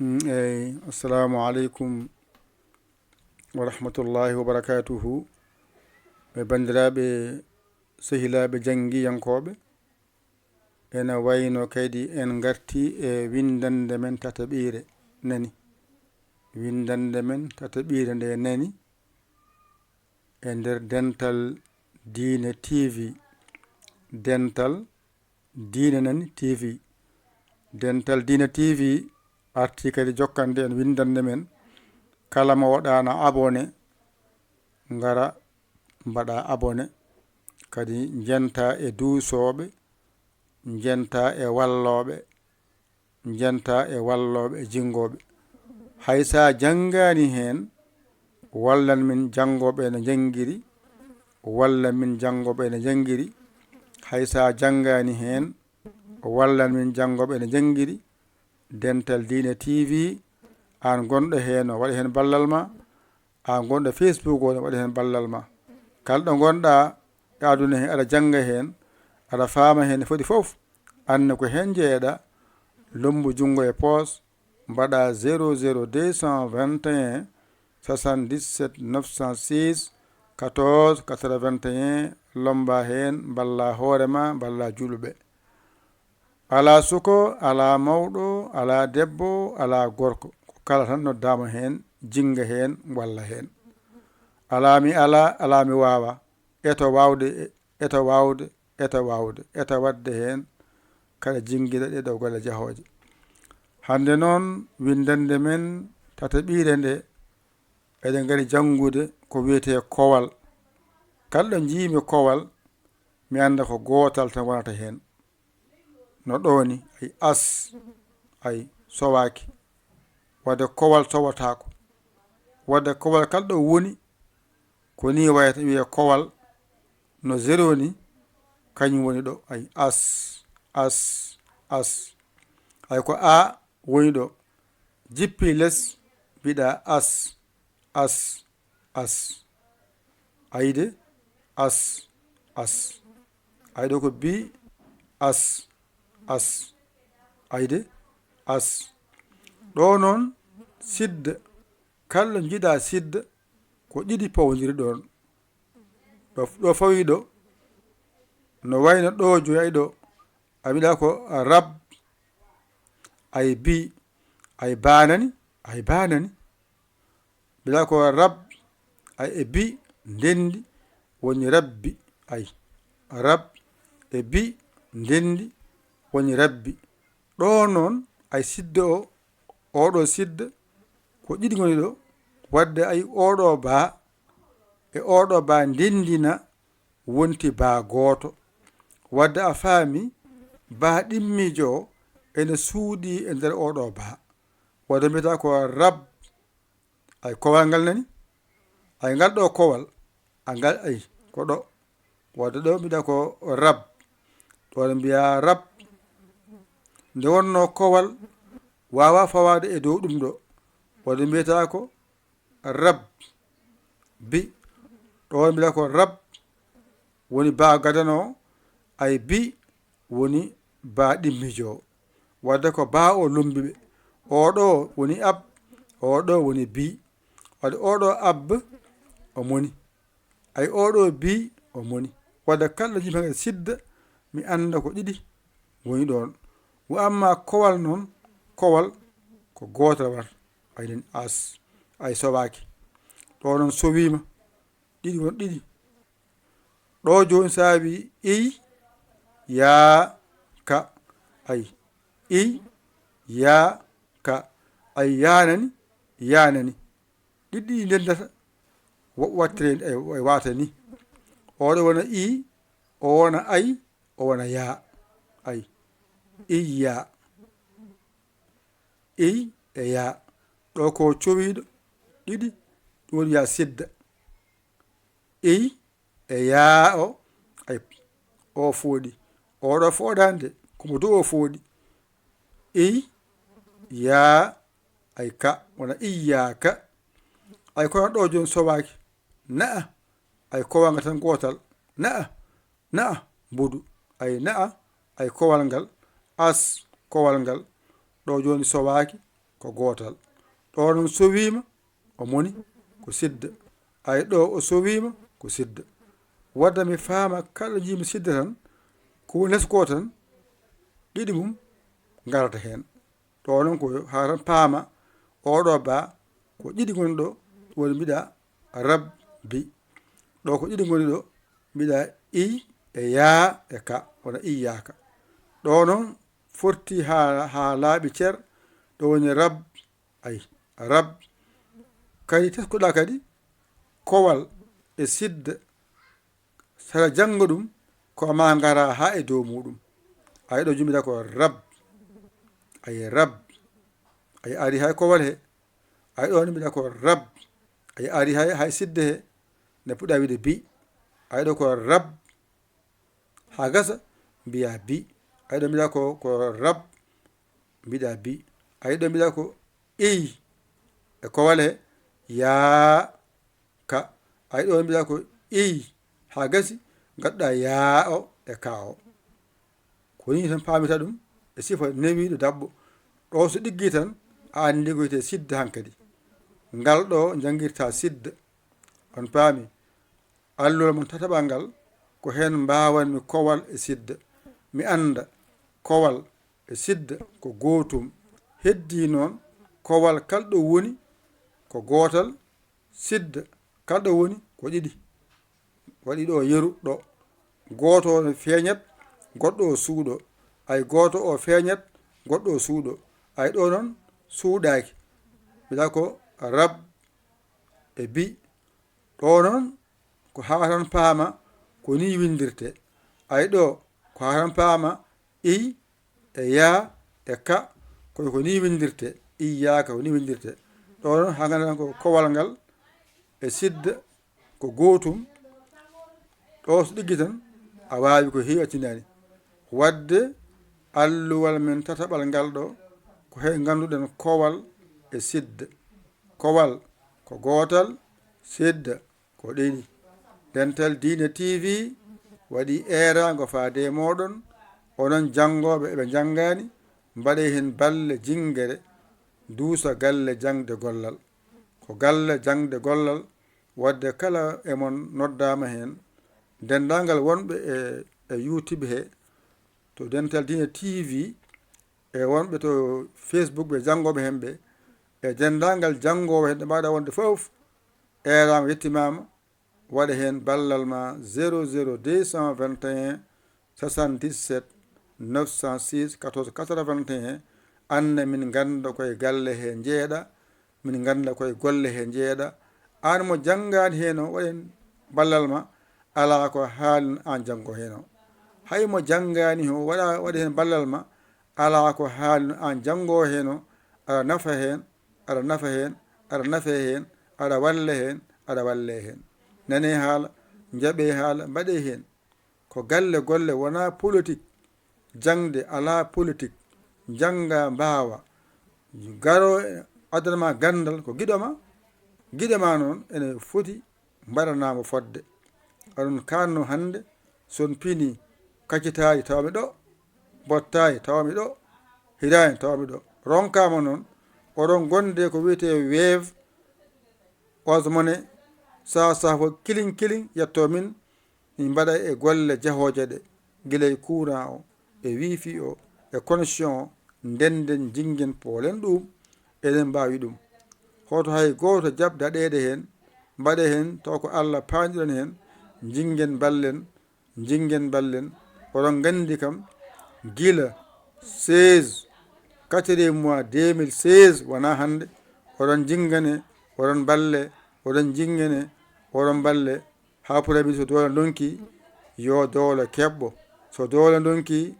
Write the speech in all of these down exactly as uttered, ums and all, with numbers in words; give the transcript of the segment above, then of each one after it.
Mm, eyi, assalamu aleykum wa rahmatullahi wa barakatuhu. Ɓe banndiraaɓe, sehilaaɓe janngiyankooɓe, ena wayno kadi en ngarti e winndannde men tataɓiire nani. Winndannde men tataɓiire nde nani e nder Dental Diine T V. Dental Diine nani T V. Dental Diine T V arti kadi jokkande en winndannde men. Kala mo waɗaana abonné, ngara mbaɗa abonné. Kadi njenta e duusooɓe, njenta e wallooɓe, njenta e wallooɓe e jinngooɓe. Hay so a janngaani heen, wallan min janngooɓe ene njanngiri, wallan min janngooɓe ene njanngiri. Hay so a janngaani heen, wallan min janngooɓe ene njanngiri. Dental Diine T V, aan gonɗo heen o, waɗa heen ballal ma. Aan gonɗo Facebook o, waɗa heen ballal ma. Kala ɗo ngonɗa e aduna he, aɗa jannga heen, aɗa faama heen, foti fof, anne ko heen njeyeɗa, lommbu junngo e poos, mbaɗa zéro zéro deux cent vingt et un soixante-dix-sept neuf cent six quatorze quatre-vingt-un, lommba heen, mballa hoore ma, mballa juulɓe. Alaa suko, alaa mawɗo, alaa debbo, alaa gorko. Ko kala tan noddaama heen, jinnga heen, walla heen. Alaa mi alaa, alaa mi waawaa. Eto waawde, eto waawde, eto waawde, eto waɗde heen, kaɗa jinngina ɗee ɗoo golle jahooje. Hannde noon, winndannde men tataɓiire nde, eɗen ngari janngude ko wiyetee kowal. Kala ɗo njiimi kowal, mi annda ko gootal tan wonata heen. No ɗo ni, ay, as, ay, sowaaki. Wadde kowal sowataako. Wadde kowal kala ɗo woni, ko ni wayata, wiye kowal no zéro ni, kañum woni ɗo, ay, as, as, as. Ay, ko a woni ɗo. Jippi les, mbiɗa as, as, as. Ayde, as, as. Ay, ɗo ko bi, as, as. Ayde, as. Ɗo noon, sidda, kala njiɗa sidda, ko ɗiɗi pawondiri ɗoon. Ɗo, ɗo fawi ɗo, no wayno ɗo joyi ɗo. A mbiɗa ko rab, ay bi, ay banani, ay banani. Mbiɗa ko rab, ay e bi ndenndi woni rabbi, ay. Rab e bi ndenndi woni rabbi. Ɗo noon, ay sidda o, oɗo sidda, ko ɗiɗi ngoni ɗo. Wadde ay oɗo baa e oɗo baa ndenndina wonti baa gooto. Wadde a faami, baa ɗimmiijo o ene suuɗi e nder oɗo baa. Wadde mbiyata ko rab, ay kowal ngal nani? Ay ngal ɗo kowal, a ngal ay ko ɗo. Wadde ɗo mbiɗa ko rab. Ɗo ne mbiya rab. Nde wonno kowal waawa fawaade e dow ɗum ɗo. Wadde mbiyata ko rab. Bi. Ɗo mbiɗa ko rab. Woni baa gadano, ay bi woni baa ɗimmijo. Wadde ko baa o lombi ɓe. Oɗo woni ab, oɗo woni bi. Wadde oɗo ab o moni. Ay oɗo bi o moni. Wadde kala jimhagel sidda, mi annda ko ɗiɗi ngoni ɗoon. Wa amma kowal noon, kowal ko gootal wonata. Ay nen as, ay sowaaki. Ɗo noon sowiima, ɗiɗi won ɗiɗi. Ɗo jooni so a wi iy, yaa, ka, ay. Iy, yaa, ka, ay yaanani, yaanani. Ɗiɗi ɗi ndendata, wa-, wattire, ay, ay waata ni. Oɗo wona i, o wona ay, o wona yaa. Ay. Iy, yaa. Iy e yaa. Ɗo ko cowiiɗo, ɗiɗi, ɗum woni yaa sidda. Iy e yaa o, ay, o fooɗi. Oɗo fooɗaande, ko mo dow o fooɗi. Iy, yaa, ay ka, wona iy yaa ka. Ay kono ɗo jooni sowaaki. Na'a, ay kowal ngal tan gootal. Na'a, na'a, mbudu. Ay na'a, ay kowal ngal. As, kowal ngal. Ɗo jooni sowaaki, ko gootal. Ɗo noon sowiima, o moni ko sidda. Ay ɗo o sowiima ko sidda. Wadda mi faama kala jiimi sidda tan, ko woni les ko tan, ɗiɗi mum ngarata heen. Ɗo noon ko haa tan paama, oɗo ba ko ɗiɗi ngoni ɗo, woni mbiɗa rabbi. Ɗo ko ɗiɗi ngoni ɗo, mbiɗa i e yaa e ka, wona i yaaka. Ɗo noon forti haa, haa laaɓi cer, ɗo woni rab, ay, rab. Kadi teskoɗa kadi kowal e sidda, sara janngo ɗum, ko ma ngara haa e dow muɗum. Ay ɗo jumida ko rab, ay rab, ay ari hay kowal he, ay ɗo jumida ko rab, ay ari hay, hay sidda he, ne puɗa wiide bi, ay ɗo ko rab, haa gasa mbiya bi, ay ɗo mbiɗa ko, ko rab, mbiɗa bi, ay ɗo mbiɗa ko iy, e kowal he, yaa, ka, ay ɗo mbiɗa ko iy, haa gasi, ngaɗɗa yaa o e ka o. Ko ni tan paamita ɗum e sifa newiiɗo daɓɓo. Ɗo so ɗiggi tan, a anndi ko wiyetee sidda hankadi. Ngal ɗo njanngirta sidda. On paami? Alluwal mon tataɓal ngal, ko heen mbaawanmi kowal e sidda. Mi annda kowal e sidda ko gootum. Heddii noon, kowal kala ɗo woni ko gootal, sidda kala ɗo woni ko ɗiɗi. Waɗi ɗo yeru ɗo. Gooto o feeñat, goɗɗo o suuɗo. Ay gooto o feeñat, goɗɗo o suuɗo. Ay ɗo noon suuɗaaki. Mbiɗa ko rab e bi. Ɗo noon ko haa tan paama ko ni windirte. Ay ɗo ko haa tan paama iy e yaa e ka, kono ko ni windirte, iy yaa ka ko ni windirte. Ɗo noon haa nganndan ko kowal ngal e sidda ko gootum, ɗo so ɗiggi tan a waawi ko heewi a tinaani. Waɗde alluwal men tataɓal ngal ɗo, ko he ngannduɗen kowal e sidda. Kowal ko gootal, sidda ko ɗiɗi. Dental Diine T V waɗi eeraango faade e mooɗon, onon janngooɓe eɓe njanngaani, mbaɗee heen balle jinngere, duusa galle jaŋde gollal. Ko galle jaŋde gollal, waɗde kala e mon noddaama heen. Denndaangal wonɓe e, e YouTube he, to Dental Diine T V, e wonɓe to Facebook ɓe janngooɓe heen ɓe, e denndaangal janngoowo heen ɓe mbaɗa wonde fof, eeraango yettimaama, waɗa heen ballal ma zéro zéro deux cent vingt et un soixante-dix-sept neuf cent six quatorze quatre-vingt et un, anne min ngannda koye galle he njeeɗa, min ngannda koye golle he njeeɗa. Aan mo janngaani heen o, waɗen ballal ma, alaa ko haalin aan janngo heen o. Hay mo janngaani o, waɗa, waɗa heen ballal ma, alaa ko haalin aan janngo heen o, aɗa nafa heen, aɗa nafa heen, aɗa nafe heen, aɗa walla heen, aɗa walle heen. Nanee haala, njaɓee haala, mbaɗee heen. Ko galle golle, wonaa politik. Jaŋde alaa politik. Njannga mbaawa. Garo addana ma ganndal ko giɗo ma. Giɗo ma noon ene foti mbaɗanaama fodde. Aɗon kaanno hannde, so on pinii kaccitaaji tawa mi ɗo, bottaaji tawa mi ɗo, hiraani tawa mi ɗo. Ronkaama noon, oɗon ngonde ko wiyetee Wave, Orange Money, saha saha fof kiliŋ kiliŋ yetto min, min mbaɗa e golle jahooje ɗe, gila e courant o, e wifi o, e connexion o, ndennden njinngen poolen ɗum, eɗen mbaawi ɗum. Hoto hay gooto jaɓ daɗeede heen, mbaɗe heen taw ko Alla paandiɗon heen, njinngen mballen, njinngen mballen. Oɗon nganndi kam, gila seize, quatrième mois deux mille seize, wonaa hannde, oɗon njinnganee, oɗon mballee, oɗon njinnganee, oɗon mballee, haa Premier ministre so doole ndonki, yo doole keɓɓo. So doole ndonki,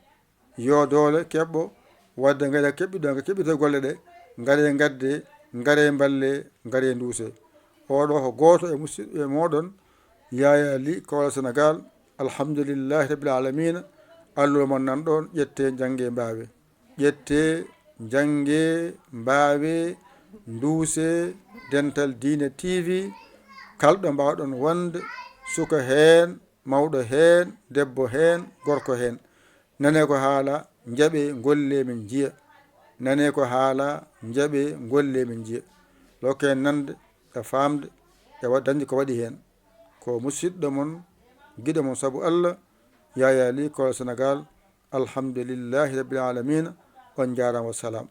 yo doole keɓɓo. Waɗde ngaɗa keɓɓiɗo, nga keɓɓito golle ɗe, ngaree ngadde, ngaree mballe, ngaree nduuse. Oɗo ko gooto e musidɓe mooɗon, Yaya Ly, Kowal Sénégal. Alhamdulillahi Rabbil Alamina. Alluwa mon nan ɗon, ƴettee, njanngee, mbaawee. Ƴettee, njanngee, mbaawee, nduusee Dental Diine T V, kala ɗo mbaawɗon wonde, suka heen, mawɗo heen, debbo heen, gorko heen. Nanee ko haala, njaɓee, ngollee, min njiya. Nane ko haala, njaɓe, ngolle, min njiya. Lokke en nande e faamde e wa- dañde ko waɗi heen. Ko musiɗɗo mon, giɗo mon sabu Allah, Yaya Ly, Koolo Senegaal. Alhamdulillahi Rabbil Alamina. On njaaraama, wassalam.